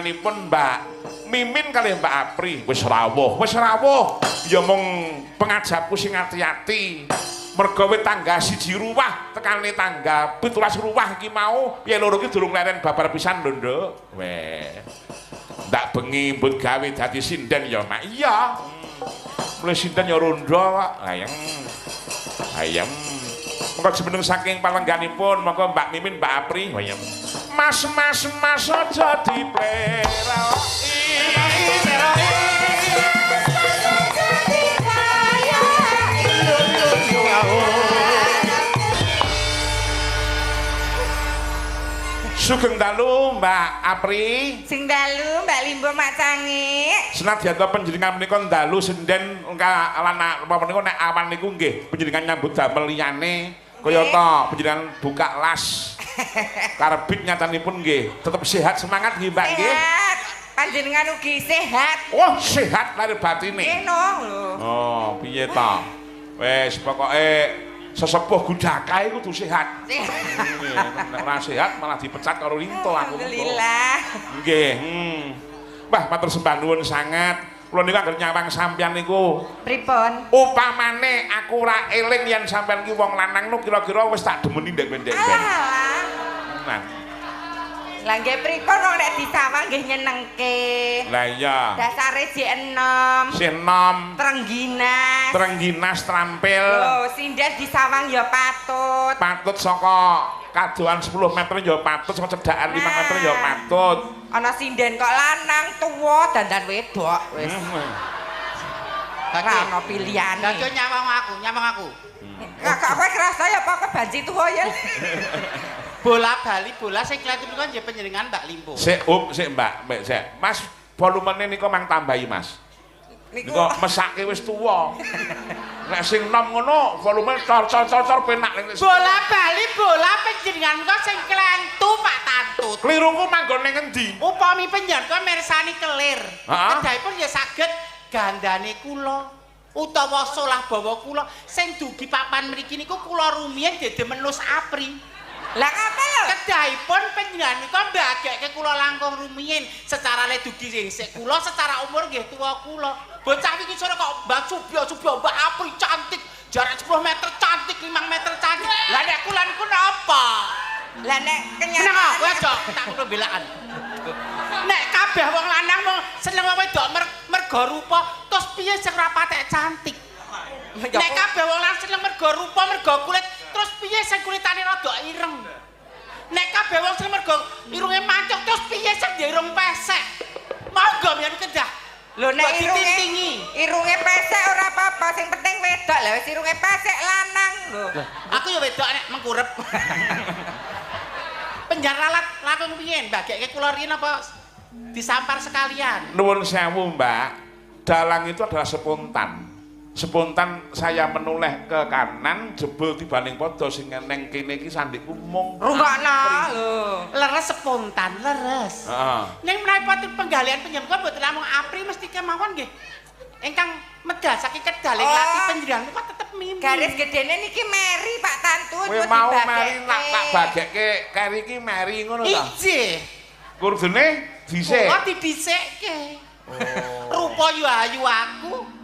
Panjenenganipun Mbak Mimin kalih Mbak Apri wis rawuh, wis rawuh. Ya mung pengajapku sing ati-ati. Merga wit tangga siji ruwah tekane tangga 17 ruwah iki mau piye loro iki durung leren babar pisan lho, Nduk. Weh. Ndak bengi mbut gawe dadi sinden ya, Mak. Iya. Mulai sinden ya rondo kok. Ayem. Ayem. Monggo jumeneng saking palengganipun, monggo Mbak Mimin, Mbak Apri. Ayem. Mas mas mas aja dipleroki. Sugeng dalu Mbak Apri. Sing dalu Mbak Limbo Mak Cangik. Senadyan to panjenengan menika dalu senden lan apa menika nek awan niku nggih panjenengan nyambut damel liyane kaya ta panjenengan buka las karbit nyatanipun nggih tetep sehat semangat nggih Mbak nggih. Sehat. Panjenengan ugi sehat. Oh sehat lahir batine. Nggih no lho. Oh piye ta? Wis pokoke sesepuh gudakae kudu sehat. Nggih, nek ora sehat malah dipecat karo Rinto aku. Alhamdulillah. Nggih, Wah, matur sembah nuwun sanget. Kula niku anggere nyawang sampeyan niku Pripun? Upamane aku ora eling yen sampeyan ki wong lanang nu kira-kira wis tak demeni ndek-ndek. Alah. Lah nggih pripun wong nek disawang nggih nyenengke. Lah iya. Dasare jek enom. Sih enom. Trengginas. Trengginas trampil. Lho, sinden disawang ya patut. Patut saka kadohan 10 meter ya patut, saka cedhakan 5 meter ya patut. Ana sinden kok lanang tuwa dandan wedok wis. Ora ana pilihane. Lah nyawang aku, nyawang aku. Kakak kowe kerasa ya apa kebanji tuwa ya? Bola bali bola sing kletu niku nggih panjenengan Mbak Limbo. Sik, up, sik Mbak, Mbak sik. Mas volumene niku mang tambahi, Mas. Niku mesake wis tuwa. Nek sing nom ngono volume cor cor cor cor penak. Bola bali bola panjenengan kok sing klentu Pak Tantut. Kliruku manggon ning endi? Upami panjenengan kok mirsani kelir. Kedahipun ya saged gandane kula utawa solah bawa kula sing dugi papan mriki niku kula rumiyin dedemen Lus Apri. Lah ngapa lho? Kedahipun panjenengan nika mbagekke kula langkung rumiyin secara le dugi sik kula secara umur nggih tuwa kula. Bocah iki sore kok Mbak Subyo Mbak Apri cantik, jarak 10 meter cantik, 5 meter cantik. Lah nek kula niku napa? Lah nek kenyataan kowe aja tak kulo belaan. Nek kabeh wong lanang mung seneng wong wedok mergo rupa, terus piye sing ora patek cantik? Nek kabeh wong lanang seneng mergo rupa, mergo kulit, terus piye sing kulitane rada ireng? Nek kabeh wong seneng mergo irunge mancung, terus piye sing irung pesek? Monggo mbiyen kedah. Lho nek irunge pesek ora apa-apa, sing penting wedok. Lah wis irunge pesek lanang lho. Aku ya wedok nek mengkurep. Penjar lalat lakon piye mbagekke kula riyin apa disampar sekalian? Nuwun sewu, Mbak. Dalang itu adalah spontan. Spontan saya menoleh ke kanan jebul tibaning padha sing neng kene iki sandikku mung rungokno lho. Leres spontan, leres. Heeh. Ning menawi penggalian panjenengan mboten namung Apri mesti kemawon nggih. Ingkang medal saking kedal ing lati panjenengan kok tetep mimi. Garis gedene niki meri Pak Tantut. Kowe mau meri nak tak bagekke keri iki meri ngono ta? Ijih. Kurdune dhisik. Kok didhisikke. Rupa yo ayu aku.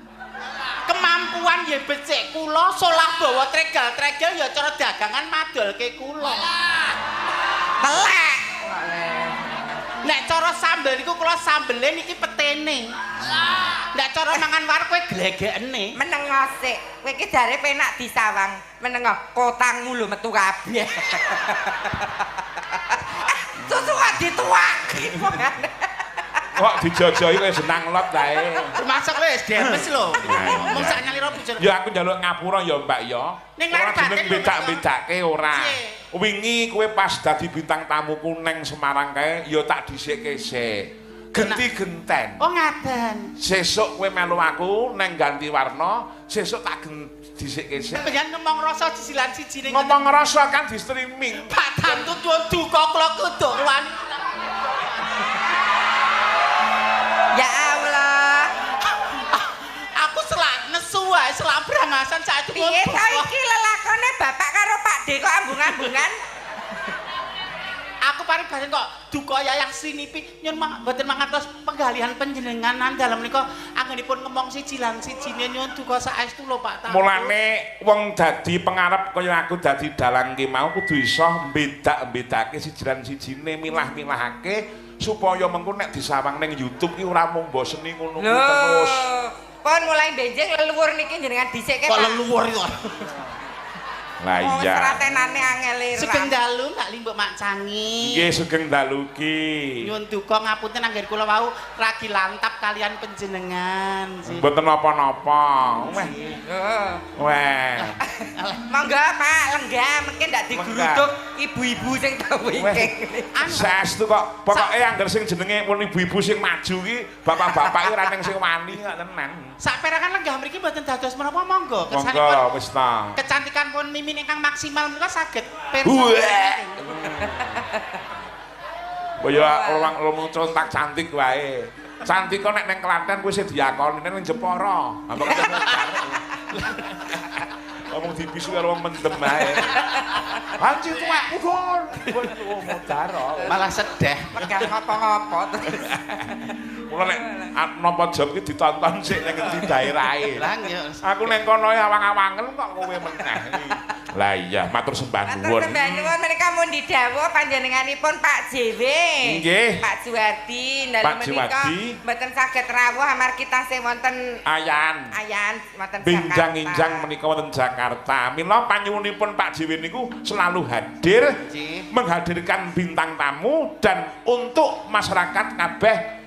Kemampuan ya becik kula, solah bawa tregal-tregel ya cara dagangan madolke kula. Telek. Nek cara sambel niku kula sambele niki petene. Nek cara mangan wareg kowe glegekne. Meneng sik. Kowe iki jare penak disawang. Meneng kotangmu lho metu kabeh. Susu kok dituak. Kok dijojohi kowe senang lot kae. Termasuk wis demes lho. Mung sak nyalira bojone. Ya aku njaluk ngapura ya Mbak ya. Ora jeneng bedak-bedake ora. Wingi kowe pas dadi bintang tamuku neng Semarang kae ya tak dhisikke sik. Genti genten. Oh ngaten. Sesuk kowe melu aku neng ganti warna, sesuk tak dhisikke sik. Sampeyan ngomong rasa sisilan siji ning ngomong rasa kan di streaming. Pak Tantut tuwun duka kula kuduk wani. Ya Allah. Aku selak nesu wae, selak brangasan saiki. Piye to iki lelakone bapak karo Pak D kok ambung-ambungan? Aku paribasane karegasen kok duka yayah sinipi nyun mboten mangertos penggalihan panjenengan dalem menika anggenipun ngemong siji lan sijine nyun duka saestu lho Pak Tantu. Mulane wong dadi pengarep kaya aku dadi dalang ki mau kudu iso mbedak-mbedake siji lan sijine, milah-milahake supaya mengko nek disawang ning YouTube ki ora mung mboseni ngono kuwi terus. Pon mulai benjing leluhur niki jenengan dhisikke Pak. Kok leluhur itu? Lah iya. Seratenane angel. Sugeng dalu Mbak Limbuk Mak Cangi. Nggih, sugeng dalu ki. Nyuwun duka ngapunten angger kula wau ragi lantap kalian panjenengan. Mboten napa-napa. Weh. Weh. Monggo Pak, lenggah mungkin ndak digeruduk ibu-ibu sing tau iki. Saestu kok pokoke angger sing jenenge pun ibu-ibu sing maju ki, bapak-bapak ki ora ning sing wani kok tenan. Saperangan lenggah mriki mboten dados menapa monggo. Monggo wis ta. Kecantikan pun mimin ingkang maksimal menika saged pirsa. Kaya orang ngomong contak cantik wae. Cantik kok nek ning Klaten kuwi sing diakoni ning Jepara. Ha kok ngomong dibisu karo wong mendem wae. Anjing tuwek mudhun. Modar. Malah sedeh. Megah ngopo-ngopo terus. Mula nek napa job ki ditonton sik ning ngendi daerahe. Lah nggih. Aku ning kono awang-awangen kok kowe meneh. Lah iya, matur sembah nuwun. Matur sembah nuwun menika mundi dawuh panjenenganipun Pak JW. Nggih. Pak Juwardi dalu menika mboten saged rawuh amargi tasih wonten ayan. Ayan wonten Jakarta. Binjang-injang menika wonten Jakarta. Mila panyuwunipun Pak JW niku selalu hadir menghadirkan bintang tamu dan untuk masyarakat kabeh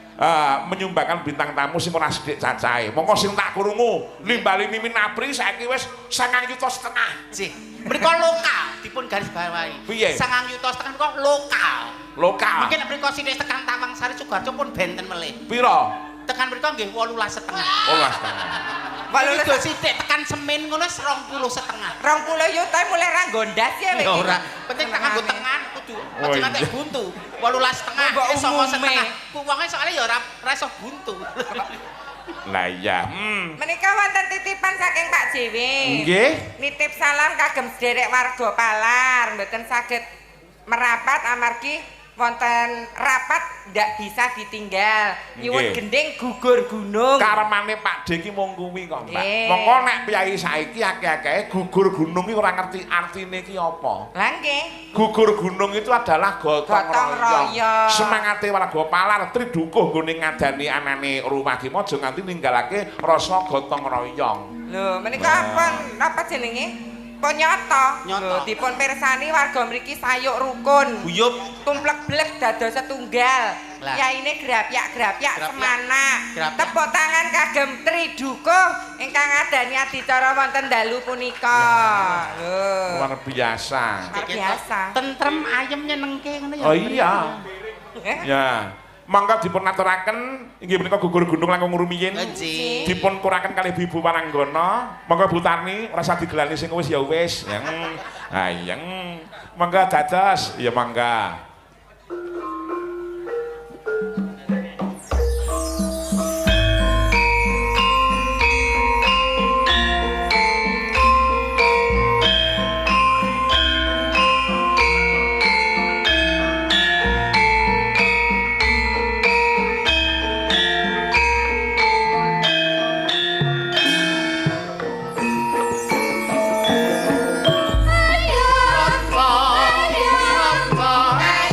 menyumbangkan bintang tamu sing ora sithik cacahe. Mongko sing tak krungu nimbali Mimin Apri saiki wis 9,5 juta. Nggih. Mriko lokal dipun garis bawahi. Piye? 9,5 juta menika lokal. Lokal. Mungkin nek mriko sithik tekan Tawangsari Sukoharjo pun benten melih. Pira? Tekan mriko nggih 18,5. 18,5. Walu sithik tekan Semin ngono 20,5. 20 yuta mulai ra nggondas ya wis. Ora, penting tak nganggo tengan kudu aja nganti buntu. 18,5 9,5. Ku wonge soalnya ya ora iso buntu. Lah iya. Menika wonten titipan saking Pak JW. Nggih. Nitip salam kagem sederek warga Palar, mboten saged merapat amargi wonten rapat ndak bisa ditinggal. Nyuwun gending gugur gunung. Karemane Pak D ki mung kuwi kok, Mbak. Mongko nek piyai saiki akeh-akehe gugur gunung ki ora ngerti artine ki apa. Lah nggih. Gugur gunung itu adalah gotong royong. Semangate warga Palar Tridukuh nggone ngadani anane rumah ki aja nganti ninggalake rasa gotong royong. Lho, menika apa jenenge? Pun nyata. Lho, dipun pirsani warga mriki sayuk rukun. Guyub tumplek-blek dados setunggal. Yaine grapyak-grapyak semanak. Tepuk tangan kagem Tridukuh ingkang ngadani adicara wonten dalu punika. Lho. Luar biasa. Luar biasa. Tentrem ayem nyenengke ngono ya. Oh iya. Ya. Mangga dipun aturaken inggih menika gugur gunung langkung rumiyin. Dipun kuraken kalih Ibu Waranggana. Mangga Bu Tani ora usah digelani sing wis ya wis. Yang mangga dados ya mangga. Ayo, ayo, ayo.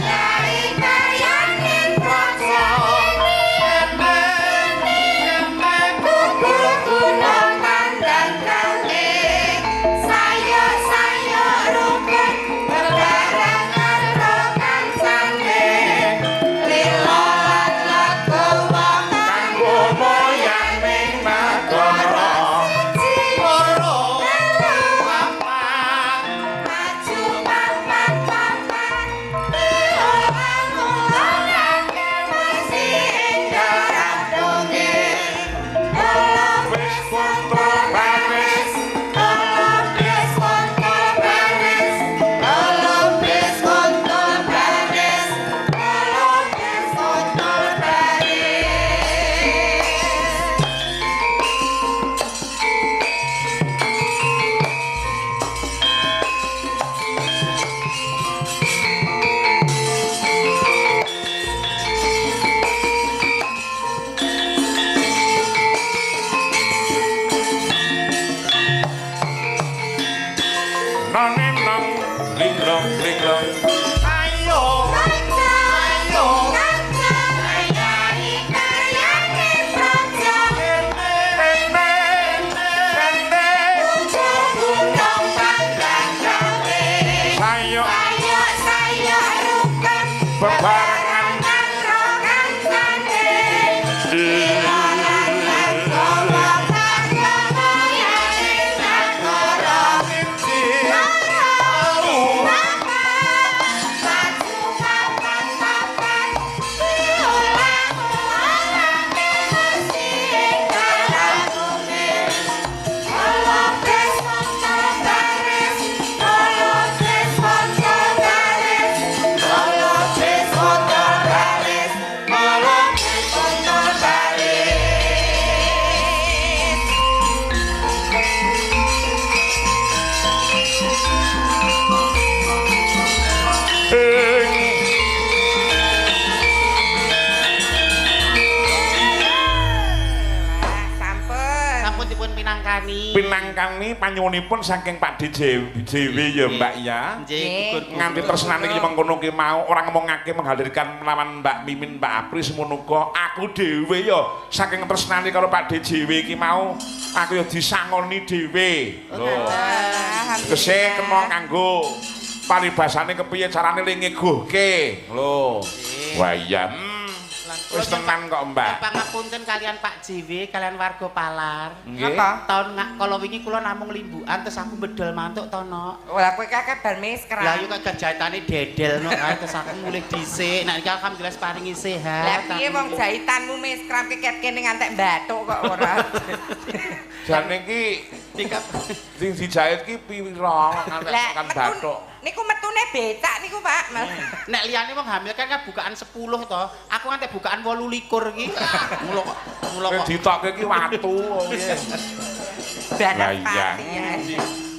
Gling glong gling glong. Ayo. Ayo. Sayo bebarengan Sampun. Sampun dipun pinangkani. Pinangkani panyuwunipun saking Pak DJW ya Mbak ya. Nggih, gugur. Nganti tresnane iki mengkono ki mau ora ngomongake menghadirkan melawan Mbak Mimin Mbak Apri semono uga aku dhewe ya saking tresnane karo Pak DJW iki mau aku ya disangoni dhewe. Lho. Kese kena kanggo paribasane kepiye carane le ngeguhke. Lho. Wah iya. Wis tenan kok Mbak. Pangapunten kalian Pak JW, kalian warga Palar. Nggih. Apa? Tahun kala wingi kula namung limbukan terus aku bedol mantuk to, Nok. Lah kowe kakek bar miskran. Lah yo kok jahitane dedel nok kae terus aku mulih dhisik. Nek iki alhamdulillah paringi sehat. Lah piye wong jahitanmu miskram keket kene ngantek bathuk kok ora. Jane iki sing dijahit ki pira ngantek tekan bathuk. Niku metune becak niku, Pak. Nek liyane wong hamil kan bukaan 10 to. Aku ngantek bukaan 28 iki. Mula kok mula kok ditokke ki watu piye. Lah iya.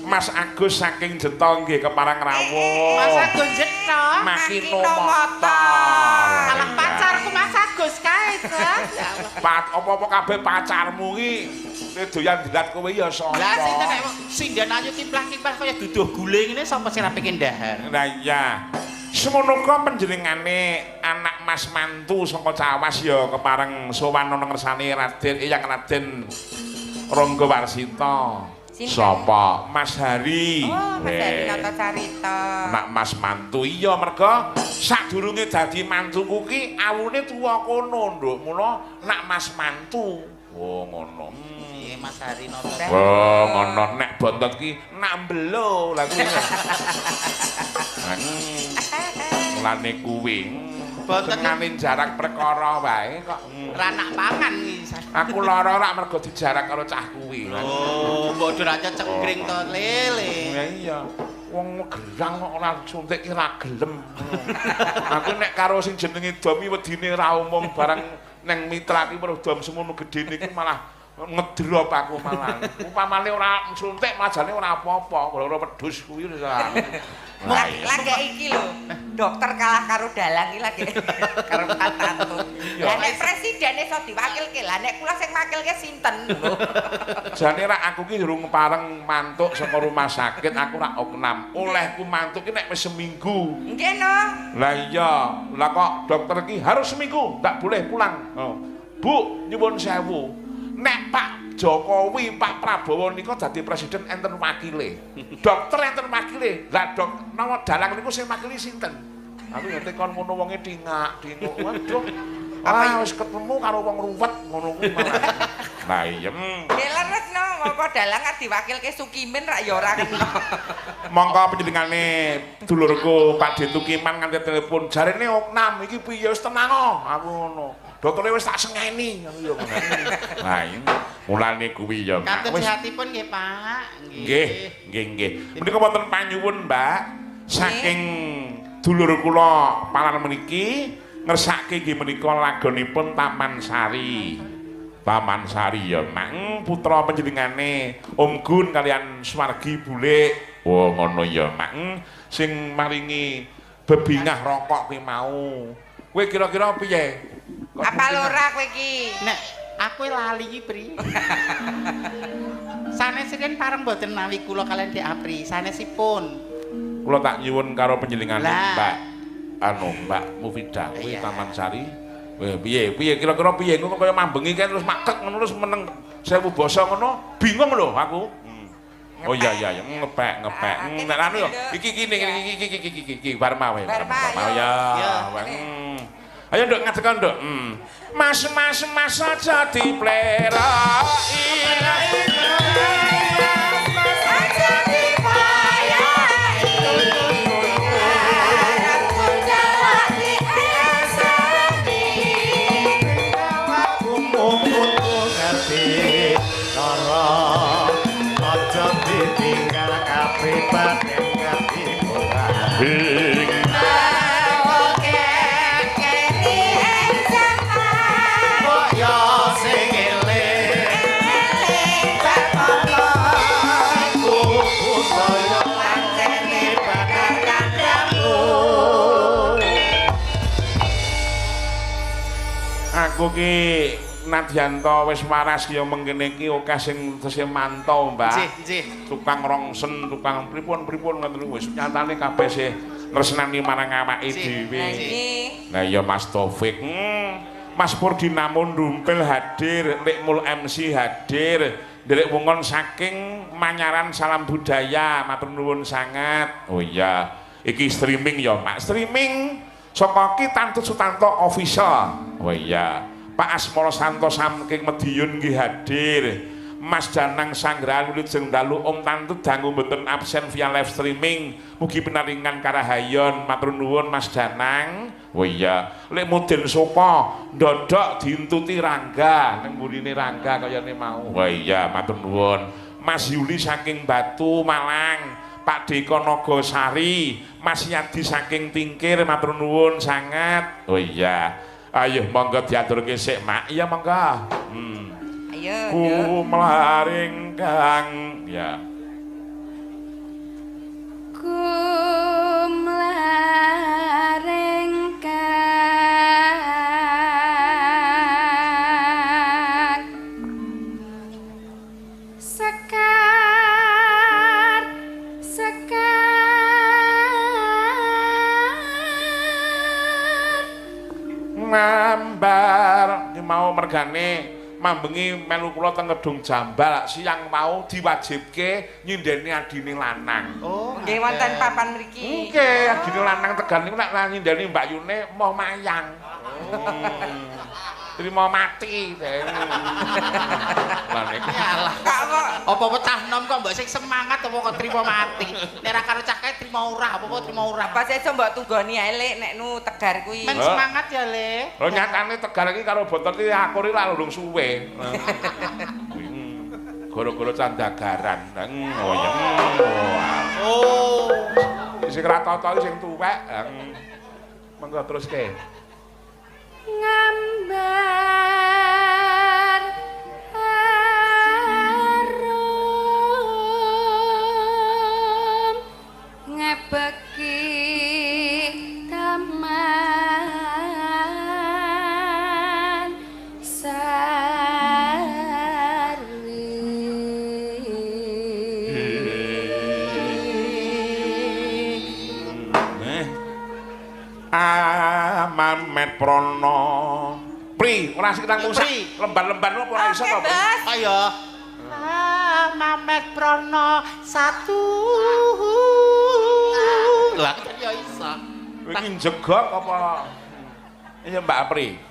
Mas Agus saking Jeto nggih keparang rawuh. Mas Agus Jeto Makino motor. Alah pacarku Mas Agus kae to. Ya Allah. Pat apa-apa kabeh pacarmu ki nek doyan dilat kowe ya sapa. Lah sing nek sinden ayu kimplah-kimplah kaya duduh gule ngene sapa sing ra pengen dahar. Lah iya. Semono uga panjenengane anak Mas mantu saka Cawas ya kepareng sowan ana ngersane Raden Eyang Raden Rangga Warsita. Sapa? Mas Hari. Oh, Mas Hari Nata Carita. Anak Mas mantu iya merga sadurunge dadi mantuku ki awune tuwa kono, Nduk. Mula nak Mas mantu. Oh, ngono. Nggih, Mas Hari Nata. Oh, ngono nek bontot ki nak mbelo lah kuwi. Mulane kuwi. Bontot jarak perkara wae kok. Ra nak pangan iki. Aku lara rak mergo dijarak karo cah kuwi. Oh, mbok ora cengkring to lele. Ya iya. Wong gerang kok ora suntik ki ra gelem. Aku nek karo sing jenenge Dom wedine ra umum barang neng mitra ki weruh Dom semono gedene iki malah ngedrop aku malah. Upamane ora suntik majane ora apa-apa, gara-gara wedhus kuwi wis. Lagi iki lho, dokter kalah karo dalang iki lagi karo Pak Tanto. Lah nek presiden iso diwakilke, lah nek kula sing makilke sinten lho. Jane rak aku ki durung pareng mantuk saka rumah sakit, aku rak oknam. Olehku mantuk ki nek wis seminggu. Nggih no. Lah iya, lah kok dokter ki harus seminggu, ndak boleh pulang. Oh. Bu, nyuwun sewu. Nek Pak Jokowi, Pak Prabowo nika dadi presiden enten wakile. Dokter enten wakile. Lah dok nawa dalang niku sing makili sinten? Aku ya tekon ngono wonge dingak-dinguk. Waduh. Ah wis ketemu karo wong ruwet ngono kuwi malah. Lah iya. Nggih leres no, apa dalang arep diwakilke Sukimin rak ya ora kena. Mongko panjenengane dulurku Pak D Tukiman nganti telepon jarene oknam iki piye wis tenang aku ngono. Doktere wis tak sengeni ngono ya. Lah iya. Mulane kuwi ya. Katur sehatipun nggih, Pak. Nggih, nggih, nggih. Menika wonten panyuwun, Mbak, saking dulur kula Palar meniki ngersake nggih menika lagonipun Taman Sari. Taman Sari ya, Mak. Putra panjenengane Om Gun kalian Swargi Bulik. Oh, ngono ya, Mak. Sing maringi bebingah rokok kuwi mau. Kowe kira-kira piye? Apa ora kowe iki? Nek aku lali iki, Pri. Sanes riyen pareng mboten nawi kula kalian Dik Apri, sanesipun. Kula tak nyuwun karo panjenengane Mbak anu Mbak Mufida kuwi Taman Sari. Piye piye kira-kira piye ngono kaya mambengi kan terus makek ngono terus meneng 1000 basa ngono bingung lho aku. Oh iya iya iya ngepek ngepek. Nek anu yo iki iki iki iki iki iki Warma wae. Warma ya. Ayo nduk ngadeg nduk. Mas mas mas aja dipleroi. Mas aja diplayai. Arepku jalak dieseni. Aku mung ngerti cara aja ditinggal kapribaden katimuran. Aku ki nadyanto wis waras ya mengkene iki akeh sing tesih mantau, Mbak. Nggih, nggih. Tukang rongsen, tukang pripun-pripun ngoten wis nyatane kabeh sih tresnani marang awake dhewe. Lah iya Mas Taufik. Mas Purdinamo Dumpil hadir, Lik Mul MC hadir, nderek wungon saking Manyaran Salam Budaya, matur nuwun sangat. Oh iya, iki streaming ya, Mas. Streaming saka Ki Tantut Sutanto Official. Oh iya, Pak Asmoro Santo saking Madiun nggih hadir. Mas Danang Sanggrahan wilujeng dalu Om Tantut dangu mboten absen via live streaming. Mugi pinaringan karahayon, matur nuwun Mas Danang. Oh iya, Lek Mudin Sopo ndodok diintuti Rangga ning mburine Rangga kayane mau. Oh iya, matur nuwun. Mas Yuli saking Batu Malang. Pak Deko Nogosari, Mas Yadi saking Tingkir, matur nuwun sangat. Oh iya. Ayo monggo diaturke sik, Mak. Iya monggo. Ayo. Kumlaring kang ya. Kumlaring kang sekar mambar iki mau mergane mambengi melu kula teng Gedung Jambal siang mau diwajibke nyindeni adine lanang. Oh, nggih wonten papan mriki. Nggih, adine lanang Tegal niku nek nyindeni Mbak Yune moh mayang. Trimo mati. Lah niku. Alah. Apa-apa cah nom kok mbok sing semangat apa kok trimo mati. Nek ra karo cah kae trimo ora, apa-apa trimo ora. Apa sesuk mbok tunggoni ae Lek nek nu Tegar kuwi. Men semangat ya, Le. Lho nyatane Tegar iki karo botol iki akur iki lak urung suwe. Gara-gara candagaran. Oh ya. Oh. Sing ra tata iki sing tuwek. Monggo teruske. Ngambar arum ngebeki taman sari. Mamet Prono. Pri, ora sing nang lembar-lembar apa ora iso to, Pri? Ayo. Mamet Prono satu. Lah kok ya iso. Kowe iki njegok apa? Iya Mbak Pri.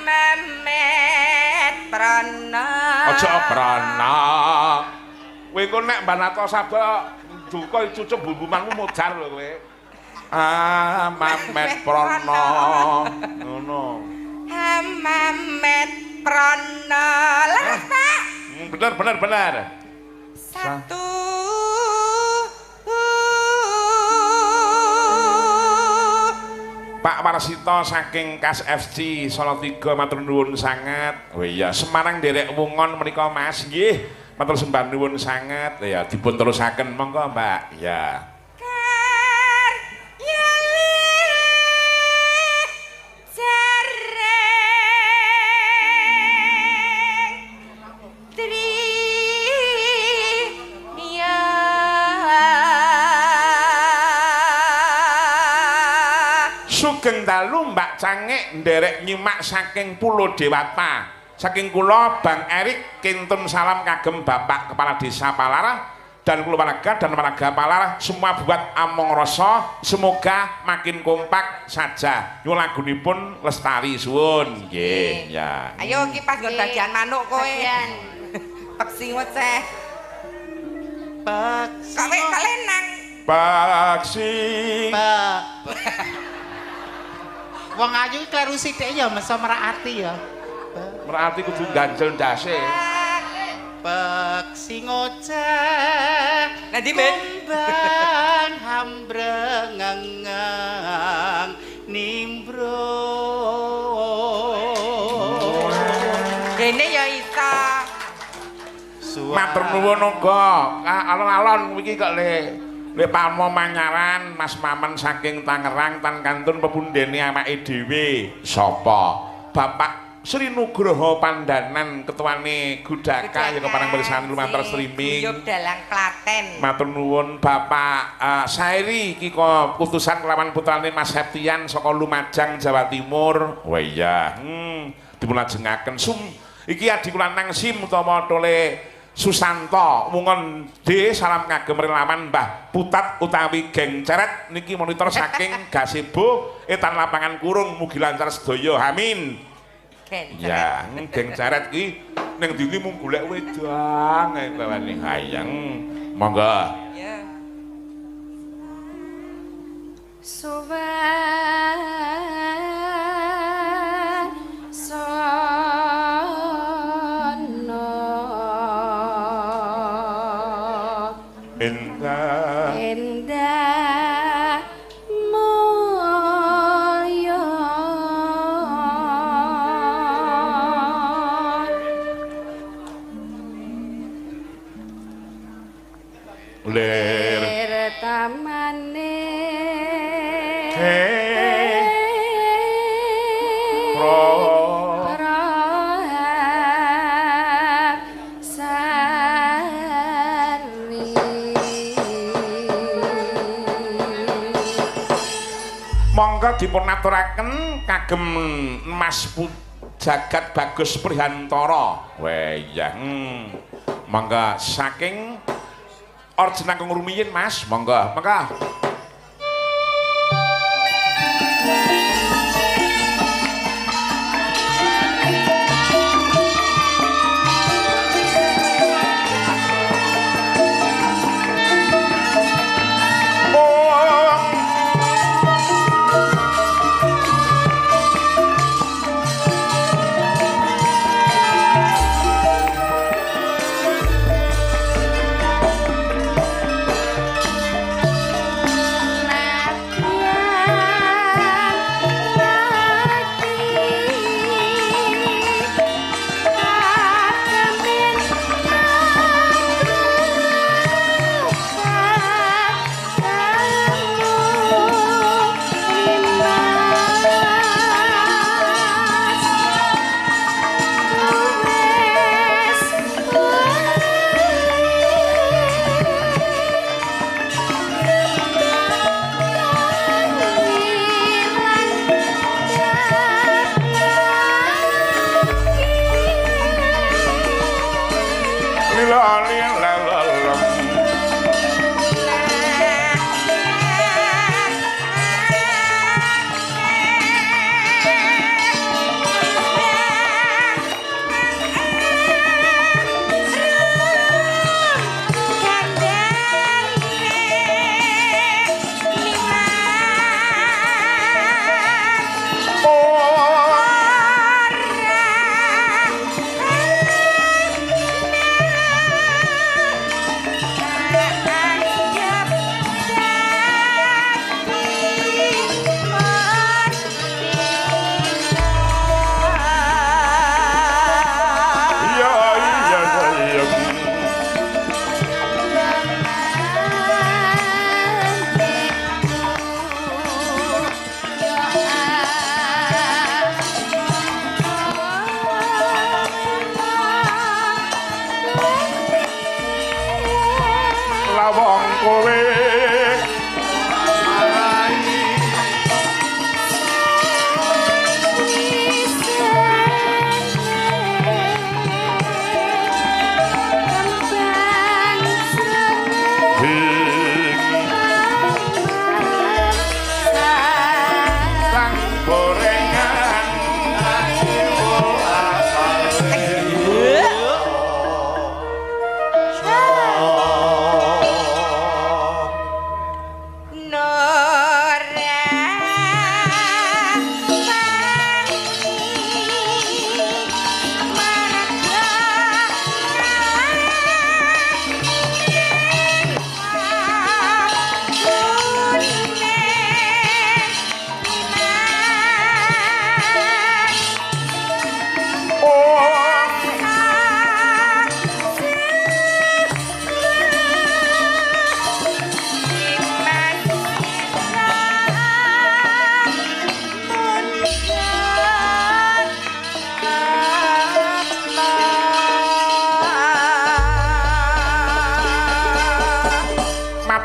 Mamet Prono. Aja Prono. Kowe iku nek Mbak Nato Sabda duka cucuk bumbumanmu modar lho kowe. Ah, Mamet Prono. Ngono. Mamet Prono. Leres, Pak. Bener, bener, bener. Satu. Pak Warsito saking Kas FC Salatiga matur nuwun sanget. Oh iya, Semarang nderek Wungon menika Mas nggih. Matur sembah nuwun sanget. Ya dipun terusaken monggo Mbak. Ya. Sugeng dalu Mbak Cangik nderek nyimak saking Pulo Dewata. Saking kula Bang Erik kintun salam kagem Bapak Kepala Desa Palar dan keluarga dan warga Palar semua buat among rasa semoga makin kompak saja. Nyuwun lagunipun lestari suwun. Nggih, ya. Ayo iki pas nggon bagian manuk kowe. Bagian. Peksi ngoceh. Peksi. Kok wek kelenang. Paksi. Pak. Wong ayu iki kleru sithik ya meso merak ati ya. Merak ati kudu ganjel ndase. Peksi ngoceh. Nanti, Ben? Kumbang hambrengeng nimbro. Dene ya iso. Matur nuwun uga. Alon-alon iki kok le Palmo Manyaran Mas Mamen saking Tangerang tan kantun pepundhene awake dhewe. Sapa? Bapak Sri Nugroho Pandanan ketuane Gudaka ya keparang mirsani lumantar streaming. Guyub Dalang Klaten. Matur nuwun Bapak Sairi iki kok putusan kelawan putrane Mas Septian saka Lumajang Jawa Timur. Wah iya. Dipun lajengaken sum iki adi kula lanang sim utawa tole Susanto Mungon D salam kagem relawan Mbah Putat utawi geng ceret niki monitor saking gazebo etan lapangan kurung mugi lancar sedaya amin. Geng ceret. Ya, geng ceret ki ning ndi mung golek wedang ae bawane hayang. Monggo. Ya. Sowan sono Endah endah mulya lir lir tamane Pro Prahap sari. Monggo dipun aturaken kagem Mas Jagat Bagus Prihantara. Wah iya. Monggo saking Orjenangkung rumiyin Mas, monggo. Monggo. Om.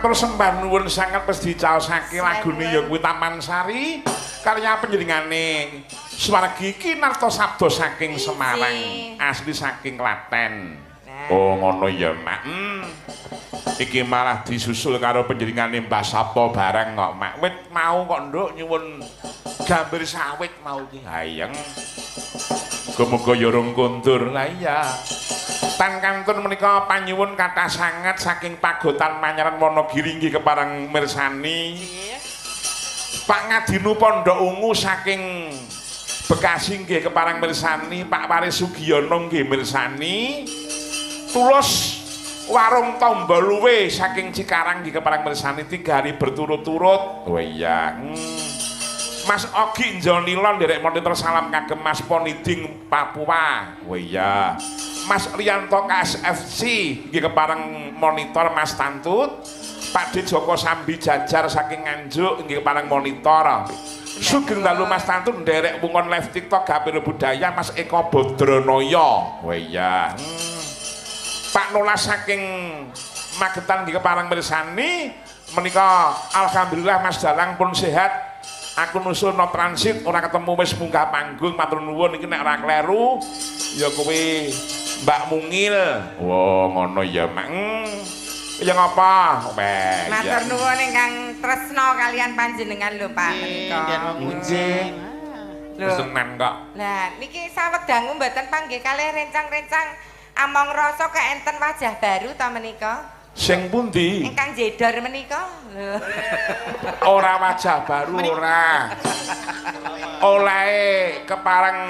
Matur sembah nuwun sanget wis dicaosake lagune ya kuwi Taman Sari karya panjenengane Swargi Kinarto Sabdo saking Semarang, asli saking Klaten. Oh ngono ya, Mak. Iki malah disusul karo panjenengane Mbah Sabto bareng kok, Mak. Wit mau kok nduk nyuwun gambir sawit mau iki. Hayeng. Muga-muga ya rung kondur. Lah iya. Tan kantun menika panyuwun kathah sanget saking Pagotan Manyaran Wonogiri inggih kepareng mirsani. Pak Ngadinu Pondok Ungu saking Bekasi nggih kepareng mirsani, Pak Waris Sugiyono nggih mirsani. Tulus Warung Tombo Luwe saking Cikarang nggih kepareng mirsani 3 hari berturut-turut. Oh iya. Mas Ogi Njonilon nderek monitor salam kagem Mas Poniding Papua. Oh iya. Mas Rianto KSFC nggih kepareng monitor Mas Tantut. Pak D Joko Sambi Jajar saking Nganjuk nggih kepareng monitor. Sugeng dalu Mas Tantut nderek wungon live TikTok Gapiro Budaya Mas Eko Bodronoyo. Oh iya. Pak Nolas saking Magetan nggih kepareng mirsani menika alhamdulillah Mas Dalang pun sehat. Aku nusul no transit ora ketemu wis munggah panggung matur nuwun iki nek ora kleru ya kuwi Mbak Mungil. Wah ngono ya Mak. Ya ngapa? Matur nuwun ingkang tresna kalian panjenengan lho Pak menika. Nggih. Seneng kok. Lah niki sawedangu mboten panggih kalih rencang-rencang among rasa kok enten wajah baru ta menika? Sing pundi? Ingkang jedor menika. Lho. Ora wajah baru ora. Olehe kepareng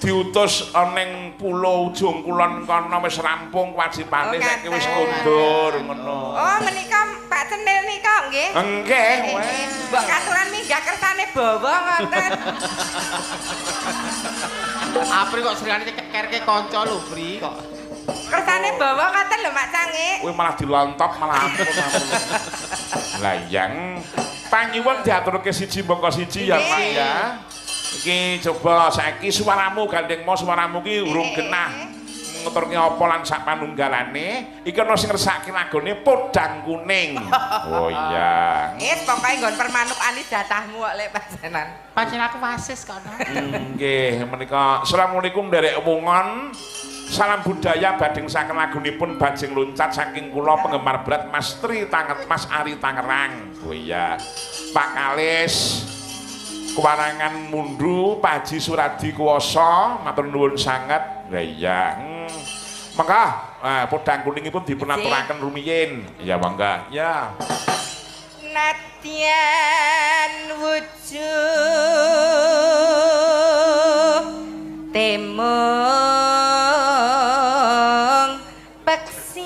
diutus ning pulo Ujung Kulon kono wis rampung kewajibane saiki wis kondur ngono. Oh menika Pak Cenil nika nggih. Nggih. Mbok katuran minggah kersane bawa ngoten. Apri kok serigane cekerke kanca lho, Pri kok. Kersane bawa ngoten lho Mak Cange. Kuwi malah dilontop malah ampun ampun. Lah yang panyuwun diaturke siji mbaka siji ya Mak ya. Iki coba saiki suaramu gandeng mo suaramu ki urung genah. Ngeturke apa lan sak panunggalane iki ana sing ngersake lagone Podang Kuning. Oh iya. Wis pokoke nggon permanuk anis jatahmu kok lek pacenan. Pancen aku wasis kono. Nggih, menika assalamualaikum nderek wungon. Salam budaya badhe saking lagunipun Bajing Loncat saking kula penggemar berat Mas Tri Tanget Mas Ari Tangerang. Oh iya. Pak Kalis Kewarangan Mundu Pak Haji Suradi Kuwasa matur nuwun sanget. Lah iya. Mangga Podang Kuningipun dipun aturaken rumiyin. Ya mangga. Ya. Nadyan wujuh temung peksi.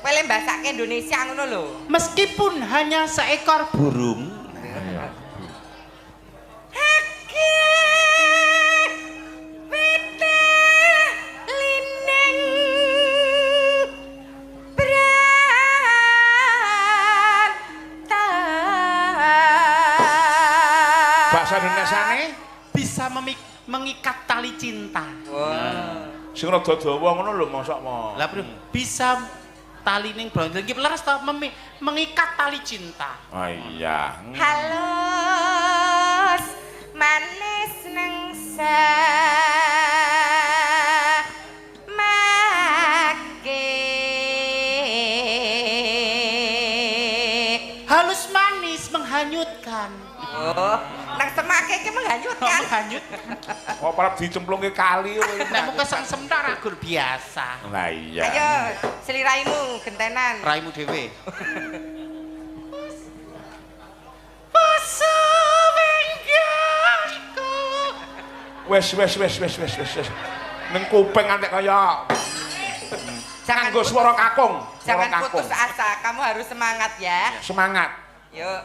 Kowe le mbasake Indonesia ngono lho. Meskipun hanya seekor burung. Bahasa Indonesiane bisa mengikat tali cinta. Wow. Sing rada dawa ngono lho mosok mo. Lah bisa tali ning bronjol iki leres to mengikat tali cinta. Oh iya. Halus manis nang make. Halus manis menghanyutkan. Oh. Nang semake iki menghanyutkan. Menghanyutkan. Oh, parep dicemplungke kali. Nek mung kesengsem ta ra gur biasa. Lah iya. Ayo, seliraimu gentenan. Raimu dhewe. Wes wes wes wes wes wes. Ning kuping antek kaya jangan nganggo swara kakung. Jangan putus asa, kamu harus semangat ya. Semangat. Yuk.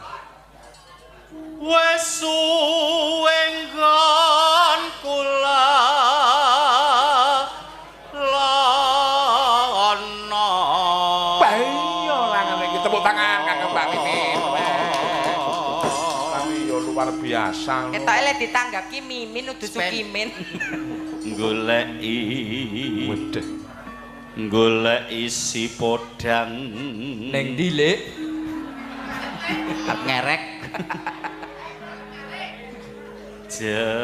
Wes suwe nggon kula lono. Iya lah ngene iki tepuk tangan kanggo Mbak Mimin. Tapi yo luar Luar biasa. Ketoke lek ditanggap ki Mimin udu Sukimin. Goleki. Wedeh. Goleki si podang. Ning ndi, Lik? Arep ngerek. Jenak.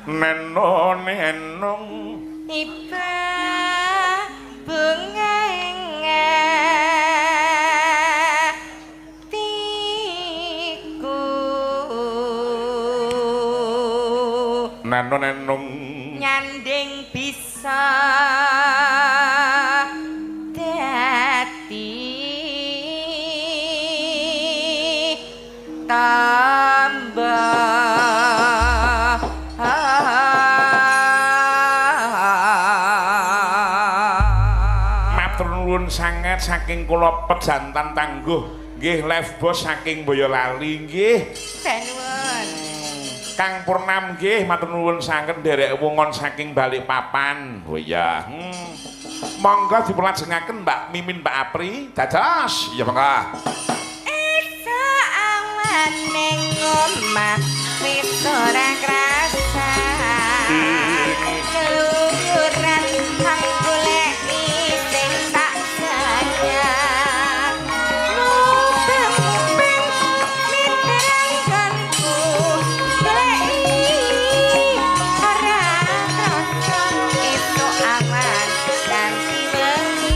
Neno nenong Iba bungeng atiku. Neno nenong nyanding bisa dadi tambah. Matur nuwun sanget saking kula pejantan tangguh nggih live bos saking Boyolali nggih. Nuwun. Kang Purnam nggih matur nuwun sanget nderek wungon saking Balikpapan. Oh iya. Monggo dipun lajengaken Mbak Mimin Mbak Apri. Dados. Ya monggo. Esuk awan ning omah wis ora krasa. Keluyuran kang goleki sing tak sayang. Mubeng-mubeng mitranggonku goleki ora krasa. Esuk awan ganti wengi.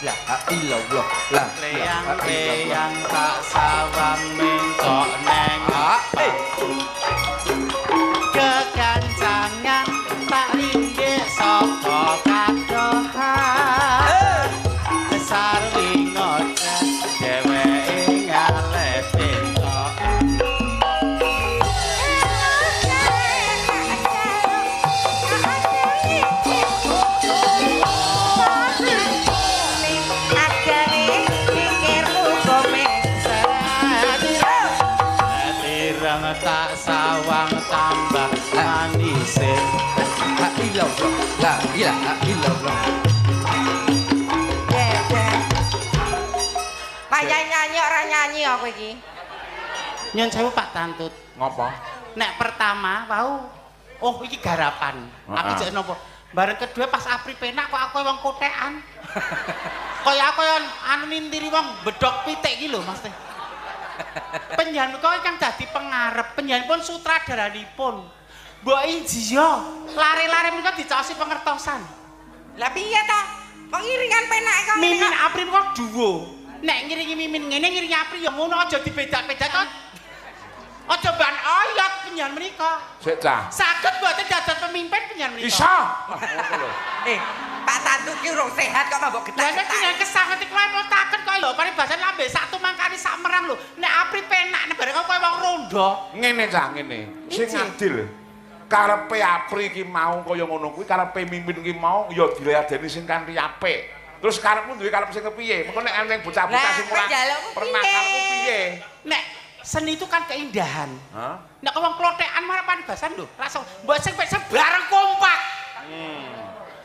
La ilallah la Leyang tak sawang mencok neng kekancangan tak ringgih saka kadohan. Tak sawang tambah manise. La ilallah, la ilaha illallah. Payah nyanyi ora nyanyi aku iki. Nyun sewu Pak Tantut. Ngopo? Nek pertama wau, oh iki garapan. Aku jek napa? Bareng kedua pas Apri penak kok aku wong kotekan. Kaya aku anu nintiri wong bedhok pitik iki lho Mas. Panjenengan kok ingkang dadi pengarep, panjenenganipun sutradaranipun. Mbok injiya, lare-lare menika dicaosi pengertosan. Lah piye to? Wong iringan penak kok. Mimin Apri menika duo. Nek ngiringi Mimin ngene ngiringi Apri ya ngono, aja dibedak-bedak. Aja ban oyot panjenengan menika. Sik cah. Saged mboten dados pemimpin panjenengan menika? Iso. Ngono lho. Pak Tantut ki urung sehat kok mabok Lah nek getak. panjenengan kesanget kula mutaken kok lho paribasan lambe sak tumangkane sak merang lho. Nek Apri penak nek bareng kaya wong rondo. Ngene cah ngene. Sing adil. Karepe Apri ki mau kaya ngono kuwi, karepe Mimin ki mau ya diladeni sing kanthi apik. Terus karepmu duwe karep sing kepiye? Mengko nek eneng bocah-bocah sing ora pernah karepmu piye? Nek seni itu kan keindahan. Hah? Nek wong klothekan marang paribasan lho, rasa mbok sing bareng kompak.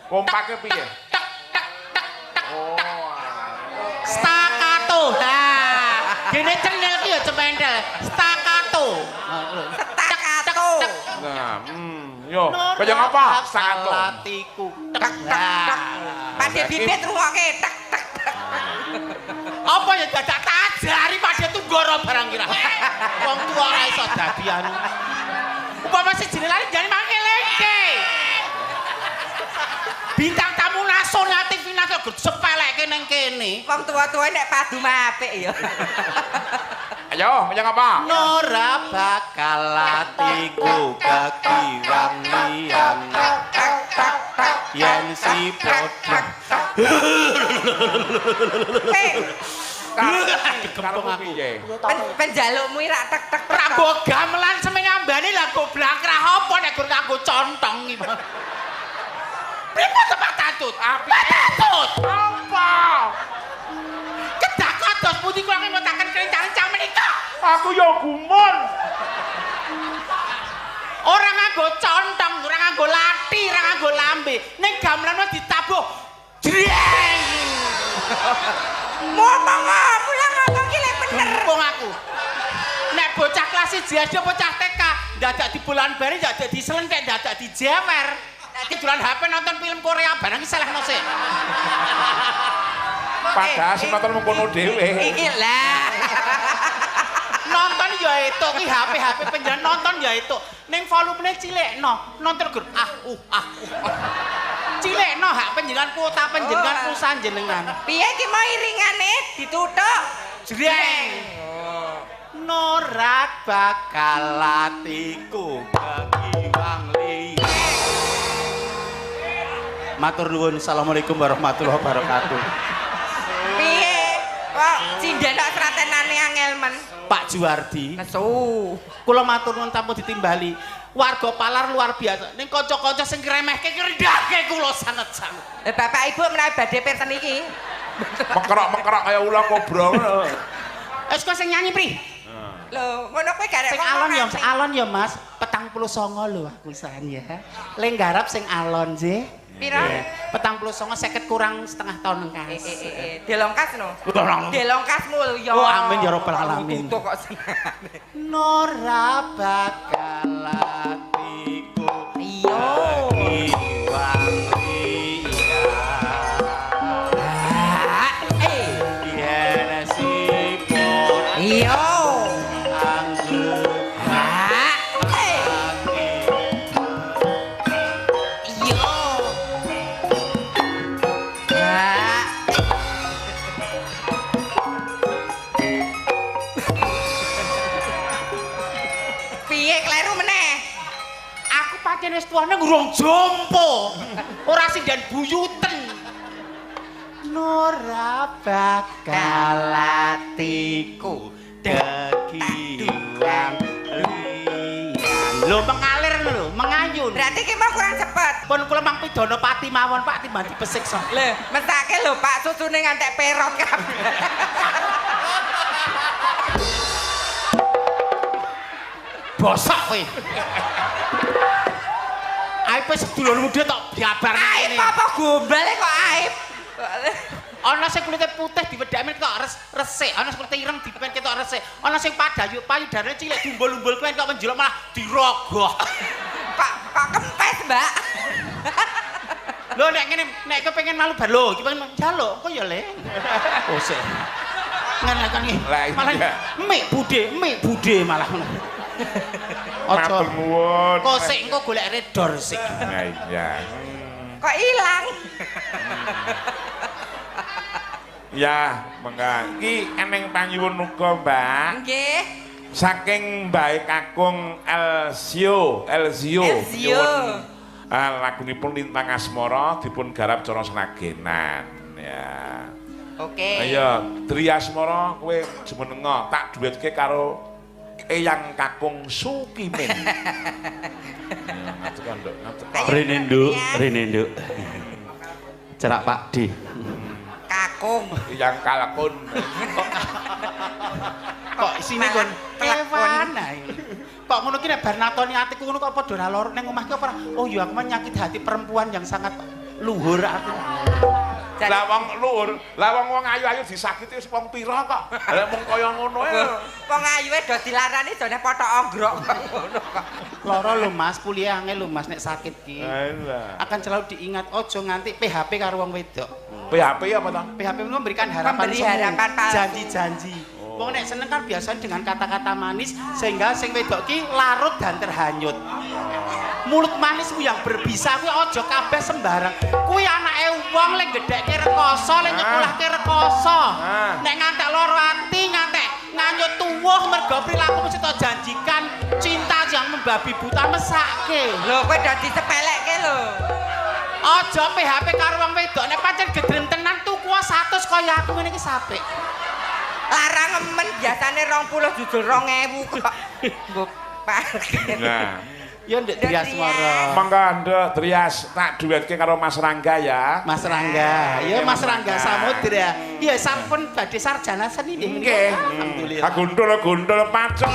Kompake piye? Tek tek tek tek. Oh. Staccato. Ha. Dene cenil ki ya cementel. Staccato. Staccato. Nah, yo. Kaya ngapa? Staccato. Atiku. Tek tek tek. Pak Bibit rungokke tek tek tek. Apa ya dadak tak ajari Pak De tunggara barang kira. Wong tuwa ora iso dadi anu. Upama sijine lari jane mangkeleke. Bintang tamu nasional TV nasional sepeleke ning kene. Wong tuwa-tuwa nek padu mah apik ya. Ayo, kaya ngapa? Ora bakal atiku kekiwang liyan. Tek tek tek. Yen si padha Karepmu piye? Penjalukmu rak tek tek. Ra mbok gamelan semene ambane lah goblak ra apa nek gur nganggo contong iki. Pripun to Pak Tantut? Pak Tantut. Apa? Kedah kados pundi kula ngemutaken kerencang-rencang menika? Aku ya gumun. Ora nganggo contong, ora nganggo lathi, ora nganggo lambe. Ning gamelan wis ditabuh. Jreng. Ngomong apa lah ngomong ki lek bener. Gempung aku. Nek bocah kelas 1 SD bocah TK dadak dibolan bari dadak diselentek dadak dijewer. Dadi dolan HP nonton film Korea barang iki salahno sik. Padahal sing nonton mung kono dhewe. Iki lah. Nonton ya etuk ki HP-HP panjenengan nonton ya etuk. Ning volumene cilekno, nonton gur ah ah. Cilekno hak panjenengan kuota panjenengan pulsa jenengan. Piye ki mau iringane dituthuk? Jreng. Norak bakal atiku kekiwang liya. Matur nuwun. Assalamualaikum warahmatullahi wabarakatuh. Piye? Kok sinden kok sratenane angel men. Pak Juwardi. Nesu. Kula matur nuwun tanpa ditimbali. Warga Palar luar biasa. Ning kanca-kanca sing ngremehke ngrendahke kula sanget-sanget. Bapak Ibu menawi badhe pirsa niki. Mekerok-mekerok kaya ula kobra ngono. Wis kok sing nyanyi, Pri. Lho, ngono kuwi garek sing alon ya, alon ya, Mas. 49 lho aku isahan ya. Le nggarap sing alon nggih. Pira? 49 50 kurang setengah tahun engkas. Delongkas no. Delongkas mulya. Oh, amin ya rabbal alamin. Tutuk kok senengane. Nora bakal atiku. Iya. Kiwang liya. Yen sipun. Iya. Wis tuane ngurung jompo. Ora sing dan buyuten. Nora bakal atiku degiwang liyan. Lho mengalir lho, mengayun. Berarti ki mau kurang cepet. Pun kula mang pidana pati mawon Pak timbang dipesiksa. Lho, mesake lho Pak susune ngantek perot kabeh. Bosok kowe. Aib sedulurmu dhewe tok biabar nang Aib kene. apa gombale kok aib? Ana sing kulite putih diwedhakne ketok resik, ana sing kulite ireng dipen ketok resik, ana sing padayu payudarane cilik dumbul-umbul kuwi kok menjelok malah dirogoh. Kok kok kempes, Mbak? Lho nek ngene, nek kepengin malu bar lho, iki pengen njaluk, kok ya le. Oh sik. Ngene kan iki. Lah, iya. Malah mik bude malah ngono. Aja. Matur nuwun. Kok sik engko golek redor sik. Nah, iya. Kok ilang? Ya, mengka. Iki eneng panyuwun uga, Mbak. Nggih. Saking Mbak Kakung Elsio, Elzio. Elzio. Nyuwun, lagunipun Lintang Asmara dipun garap cara Sragenan. Ya. Oke. Ayo, Triasmara kowe jumenenga tak duetke karo Eyang Kakung Sukimin. Ya, ngadeg nduk, ngadeg. Rene nduk, rene nduk. Cerak Pak D. Kakung. Eyang Kalkun. Kok isine kon Malah kewan ae. Kok ngono ki nek bar natoni atiku ngono kok padha ora loro ning omah ki apa ora? Oh iya aku menyakit hati perempuan yang sangat luhur aku. Jadi- Lah wong luhur, lah wong wong ayu-ayu disakiti wis wong pira kok. Lah mung kaya ngono ae. Wong ayuwe do dilarani jane pothok onggrok ngono kok. Lara lho Mas, kuliah angel lho Mas nek sakit ki. Alah. Akan selalu diingat ojo nganti PHP karo wong wedok. PHP apa ta? PHP itu memberikan harapan Memberi semu, harapan palsu. janji-janji. Wong nek seneng kan biasanya dengan kata-kata manis sehingga sing wedok ki larut dan terhanyut. Mulut manismu yang berbisa kuwi aja kabeh sembarang. Kuwi anake wong lek gedhekke rekoso, lek nyekolahke rekoso. Ah. Nek ngantek lara ati, ngantek nganyut tuwuh mergo perilakumu sing tok janjikan cinta yang membabi buta mesake. Lho kowe do disepelekke lho. Aja PHP karo wong wedok nek pancen gedrem tenan tuku 100 kaya aku ngene iki sapik. Larang emen biasane 20 jujur 2000 kok. Nggo parkir. Nah, Ya ndek Nduk Triasmara. monggo Nduk Trias tak duetke karo Mas Rangga ya. Mas Rangga. Ya Mas Rangga Rangga. Samudra. Ya sampun badhe sarjana seni nggih menika. Nggih. Alhamdulillah. Gundul-gundul pacul.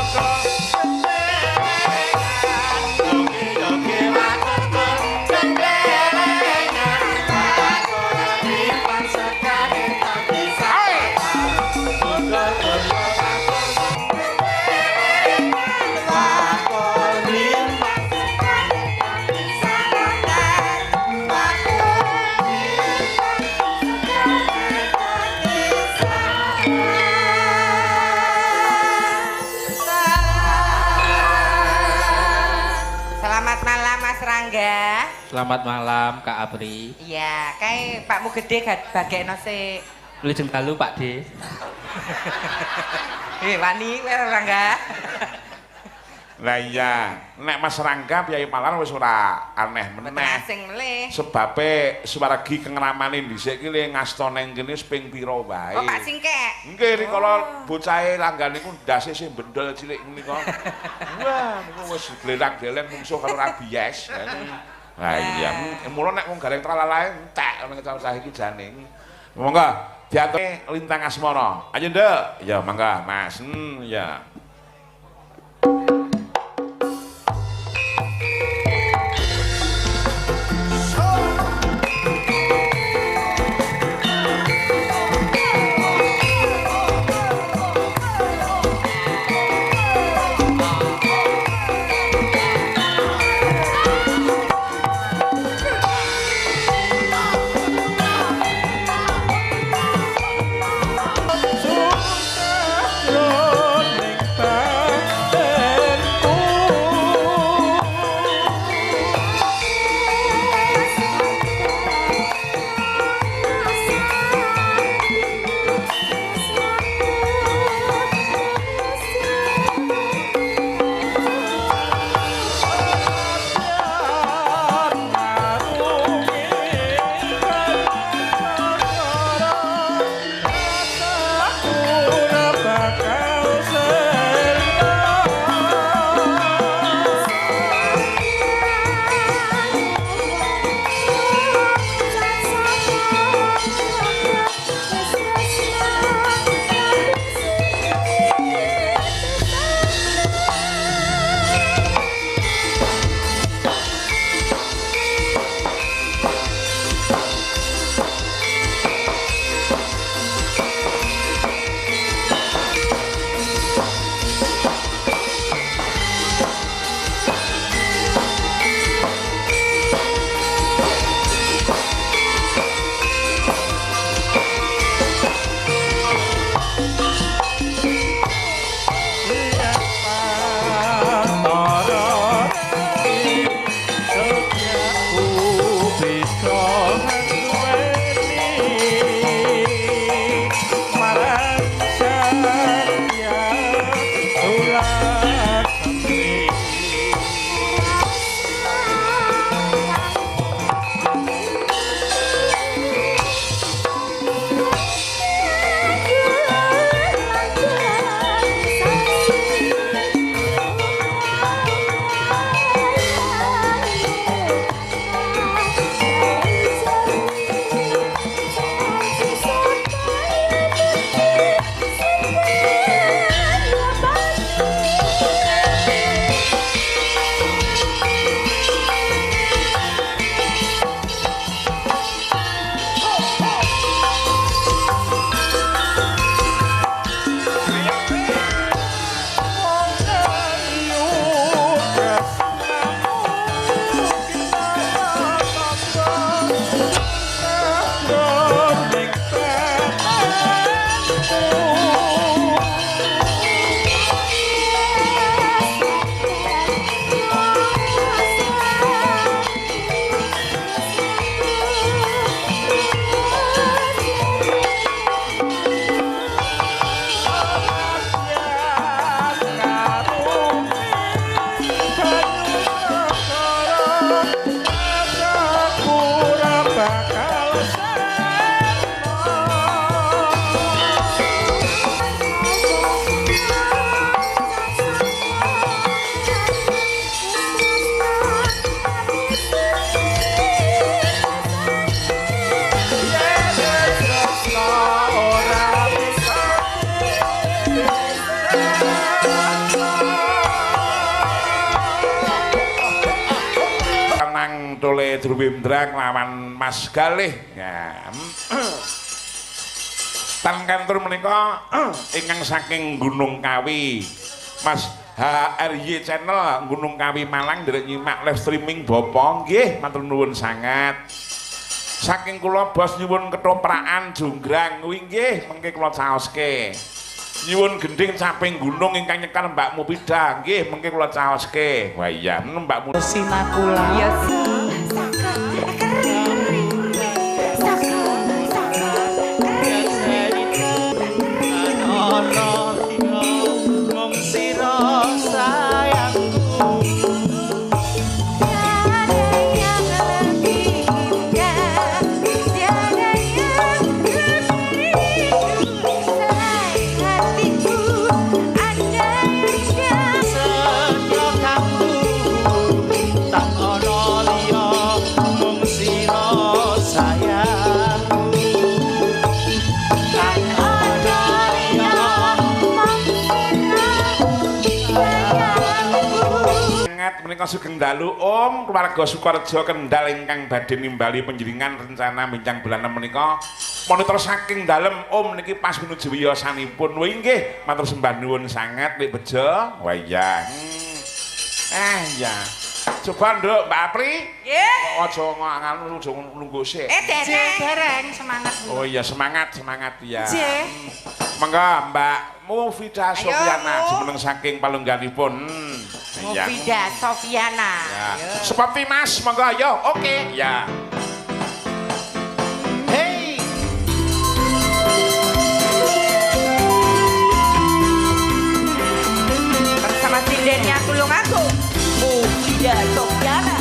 Selamat malam Mas Rangga. Selamat malam Kak Apri. Iya, kae Pakmu gede bagekno sik. Wilujeng dalu Pak D. Wani kowe Rangga. Lah iya, nek Mas Rangga Piyayi Malar wis ora aneh Mboten meneh. asing melih. Sebabe swargi kengramane dhisik ki le ngasta neng kene wis ping pira wae. Oh, Pak Singkek. Nggih rikala bocahe langgan niku ndase sing bendol cilik menika. Wah, niku wis glelang-gleleng mungsuh karo rabies. Lah iya, mula nek wong gareng tralalae entek ngono cah-cah iki jane. Monggo diatur Lintang Asmara. Ayo Nduk. Ya mangga Mas. Ya. Jroning Tenang Tole Druwendra nglawan Mas Galih. Ya. Tan kantor menika ingkang saking Gunung Kawi. Mas HRY Channel Gunung Kawi Malang nderek nyimak live streaming Bapak nggih matur nuwun sangat. Saking kula bos nyuwun ketoprakan jonggrang kuwi nggih mengke kula caoske. Nyuwun gendhing caping gunung ingkang nyekar Mbak Mupida nggih mengke kula caoske. Wah iya Mbak Mupida Sinakula. Ya mung sira sayangku. Tiada yang lebih indah, tiada yang lebih rindu selain hatiku. Andai Setya kanggo tan ana liya mung sira sayangku. Tan ana liya mung sira sayangku. Sangat menika sugeng dalu Om keluarga Sukorejo Kendal ingkang badhe nimbali panjenengan rencana bincang bulan menika monitor saking dalem Om niki pas menuju wiyosanipun. Wah nggih matur sembah nuwun sangat Lik Bejo. Wah iya. Ya. Coba Nduk Mbak Apri. Nggih. Aja nganu aja nunggu sik. Dereng. Dereng semangat. Oh iya semangat semangat ya. Nggih. Monggo Mbak Mufida Ayo, Sofiana Mu. jumeneng saking palungganipun. Iya. Mufida Sofiana. Ya. Seperti Mas, monggo ayo. Oke, ya. Hey. Bersama sindennya tulung aku. Mufida Sofiana.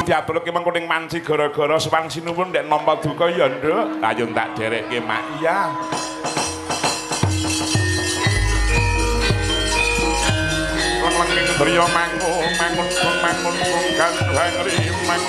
Diaturke mengko ning manci gara-gara sowan sinuwun ndek nampa duka ya, Nduk. Ayo tak derekke, Mak. Iya. Leng-leng ing driya mangun mangun mangun kang rimang.